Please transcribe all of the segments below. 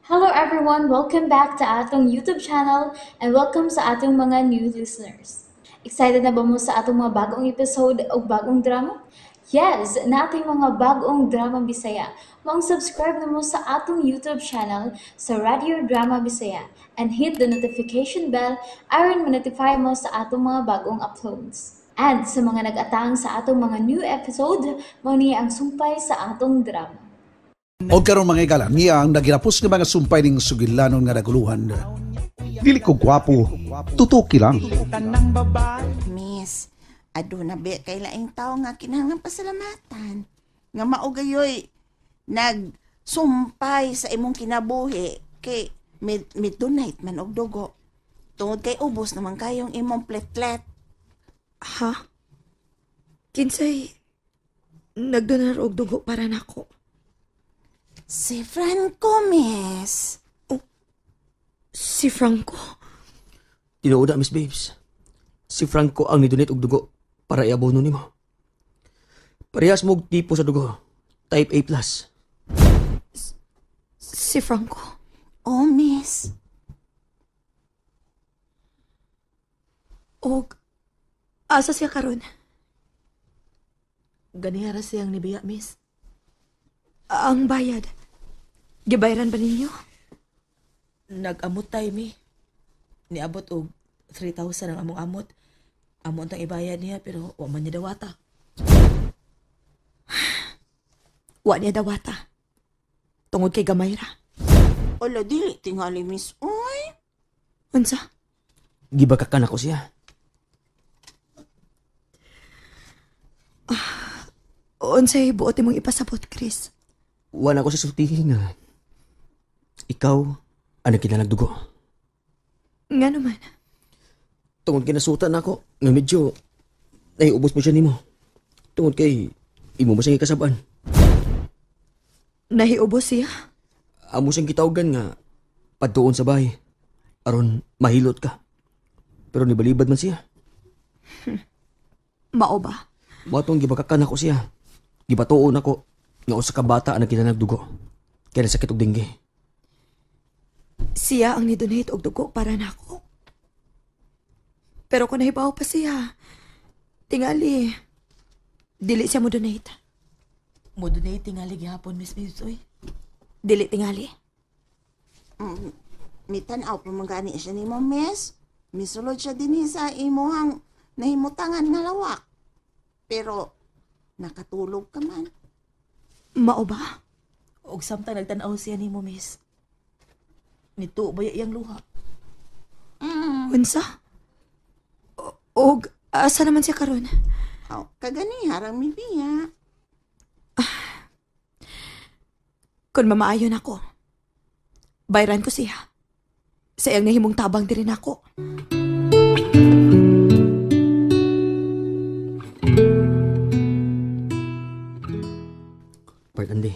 Hello everyone! Welcome back to atong YouTube channel and welcome sa atong mga new listeners. Excited na ba mo sa atong mga bagong episode o bagong drama? Yes! Nating mga bagong drama Bisaya. Maong subscribe na mo sa atong YouTube channel sa Radio Drama Bisaya and hit the notification bell aron ma-notify mo sa atong mga bagong uploads. And sa mga nag-atang sa atong mga new episode, mao ni ang sumpay sa atong drama. O karon mga higala, niya ang naginapos nga mga sumpay ning sugilanon nga naguluhan. Dili ko gwapo, tutuki lang. Miss, aduna be kay laing tao nga kinahanglan pasalamatan. Nga mao gayoy nagsumpay sa imong kinabuhi kay mid donate man og dugo. Tungod kay ubos naman kayong imong platelet. Ha? Kinsay nagdonar og dugo para nako? Si Franco, miss. Si Franco? Tinuod na, Miss Babes. Si Franco ang nidonate og dugo para iabono nimo. Parehas mo og tipo sa dugo. Type A+. Si Franco? Oh, miss. Og asa siya karon? Ganihara siyang nibiya, miss. Ang bayad. Gibayaran ba ninyo? Nag-amot tayo, mi. Niabot og 3,000 ang among amot. Amo ang ibayad niya pero wa man niya dawata. Wa niya dawata. Tungod kay gamay ra. Ala, dili tingali, miss. Uy. Unsa? Gibakakan ako siya. Unsay buot imong ipasabot, Chris? Wala ko sa sultihi nga ikaw ang nagkinalag dugo. Nga naman. Tungod kay nasutan ako nga medyo naiubos mo siya nimo. Tungod kay imo mo siyang ikasab-an. Nahiubos siya? Amo siyang gitawgan nga padtuon sa bahay aron mahilot ka. Pero nibalibad man siya. Mao ba? Mao tong gibakakan ako siya. Gibatuon ako nga usa ka bata ang nagkinalag dugo. Kaya nasakit og denggi. Siya ang nidonate og dugo para nako. Pero kung nahibaw pa siya, tingali, dili siya mo donate. Mo donate tingali gihapon, Miss Babes, oy. Dili tingali. Mitan-aw pa man gani siya nimo, miss. Misulod siya dinhi sa imuhang nahimutangan nga lawak. Pero nakatulog ka man. Mao ba? Og samtang nagtan-aw siya nimo, miss. Nito ba iyang luha? Unsa? Og asa naman siya karon? Oh, kagani harang mibiya. Kung mamaayon ako, bayran ko siya. Sa iyang nahimong tabang diri nako. Part Andy.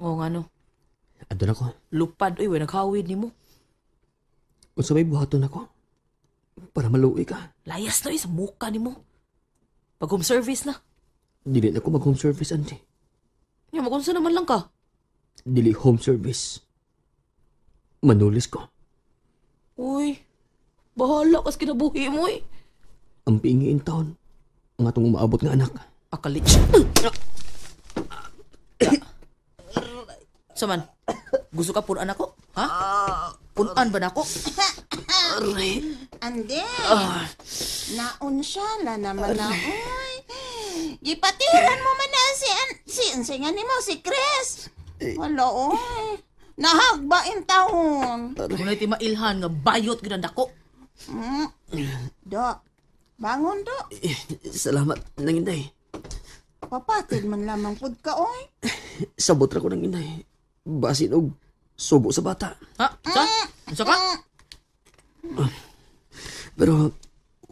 Oo nga no. Adto na ko. Lupad, uy, way naghawid nimo. Unsa may buhaton ako? Para maluoy ka. Layas na, uy, sa muka nimo. Pag home service na. Dili na ko mag home service, Andy. Nya, magunsa naman lang ka. Dili home service. Manulis ko. Uy, bahala kas kinabuhi mo, uy. Ang pingiin taon, ang atong umaabot nga anak. Akalich. Saman, gusto ka punan ako? Ha? Punan ba nako? Aray. Ande. Naon siya, la naman na, uy. Gipatiran mo man na si nga nimo, si Chris. Wala, uy. Nahagbain taon. Kunay ti mailhan nga bayot gyud ang dako. Do, bangon do. Salamat, nang inday. Papatid man lamang pud ka, oy. Sabot ra ko nang inday. Basin og subo sa bata. Ha? Sa? Unsa ka? Pero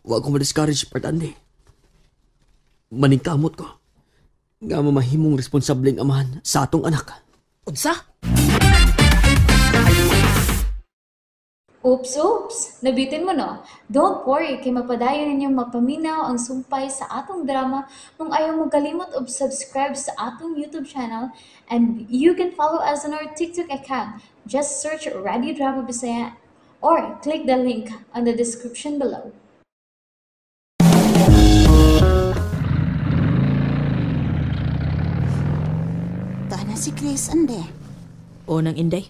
wa ko ma-discourage, part Andy. Maningkamot ko. Nga mamahimong responsableng amahan sa atong anak. Unsa? Oops, oops! Nabitin mo, no? Don't worry, kay mapadayon ninyong mapaminaw ang sumpay sa atong drama kung ayaw mo kalimot og subscribe sa atong YouTube channel, and you can follow us on our TikTok account. Just search Radio Drama Bisaya or click the link on the description below. Tana si Chris, ande. O nang Inday.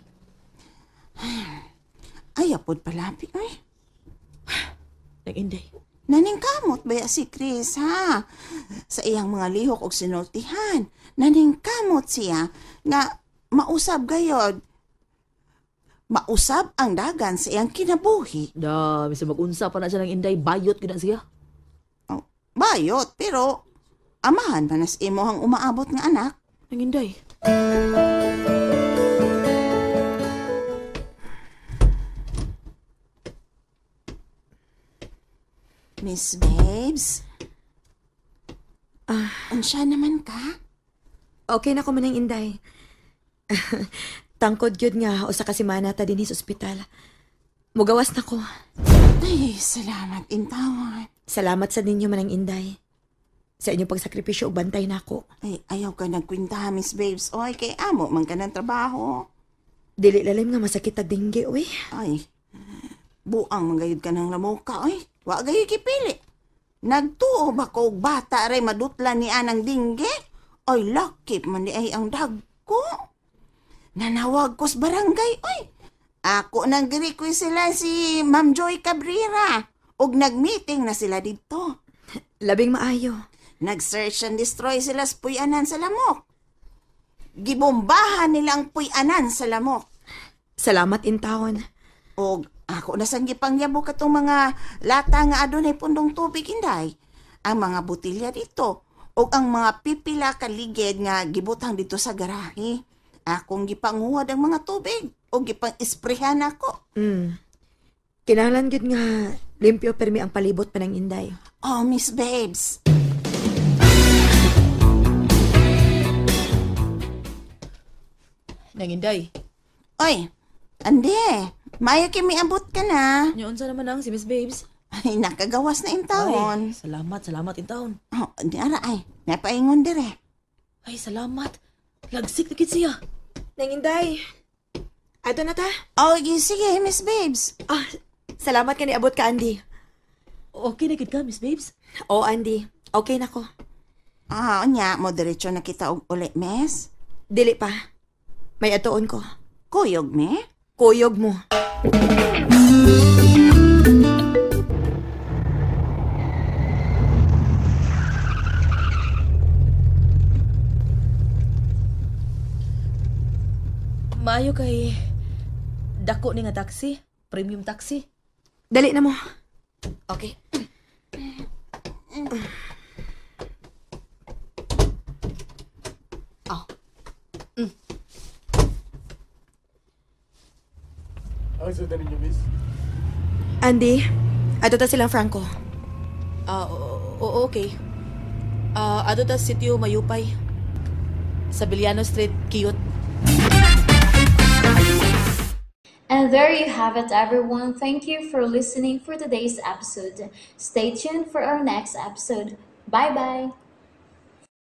Ay, apod palapi, ay. Nang Inday. Naningkamot ba ya si Chris, ha? Sa iyang mga lihok og sinultihan. Naningkamot siya nga mausab gayod. Mausab ang dagan sa iyang kinabuhi. Da, bisa mag-unsa pa na siya ng Inday. Bayot gina siya. Oh, bayot, pero amahan pa nas imo ang umaabot nga anak. Nang Inday. Miss Babes? Unsya naman ka? Okay na ko man ang Inday. Tangkod gyud nga usa ka semana ta dinhi sa ospital. Mugawas na ko. Ay, salamat intawan. Salamat sa ninyo manang Inday. Sa inyong pagsakripisyo ug bantay nako. Ay, ayaw ka nagkwinta, Miss Babes. Oy, kay amo man ka ng trabaho. Dili lalim nga masakit tag dingge, uy. Ay, buang manggayod ka ng lamuka, oy. Wa gayud kipili. Nagtuo ba ko og bata ray madutlan ni anang dingge? Oy, lakip man di ay ang dagko. Nanawag ko sa barangay, oy. Ako nang gi-request sila si Ma'am Joy Cabrera. Og nag-meeting na sila didto. Labing maayo. Nag-search and destroy sila sa puyanan sa lamok. Gibombahan nila ang puyanan sa lamok. Salamat intawon. Og ako na sang gipangyabo katong mga lata nga adunay pundong tubig, Inday. Ang mga botelya dito og ang mga pipila ka ligid nga gibutang dito sa garahe. Akong gipanguhad ang mga tubig og gipang-isprehan ako. Kinahanglan gyud nga limpyo permi ang palibot pa ng Inday. Oh, Miss Babes. Nang Inday. Oy, ande, maayo kay miabot ka na. Nyoon sa naman ang si Miss Babes. Ay, nakagawas na intawon. Ay, salamat, salamat intawon. Oh, di ara ay, napaingon dire. Ay, salamat. Lagsik na gid siya. Nang Inday. Ato na ta. Oh, sige, Miss Babes. Ah, salamat ka niabot ka, Andy. Okay na gid ka, Miss Babes? Oo, Andy. Okay na ko. Ah, unya, mo diretso na kita og uli, Miss. Dili pa. May atuon ko. Kuyog, me? Kuyog mo. Maayo kay dako ni nga taxi, premium taxi. Dali na mo. Okay. Oh. Andy, ato ta silang Franco. Ah, oo, okay. Ah, ato ta sitio Mayupay. Sa Biliano Street, Kiyot. And there you have it, everyone. Thank you for listening for today's episode. Stay tuned for our next episode. Bye-bye.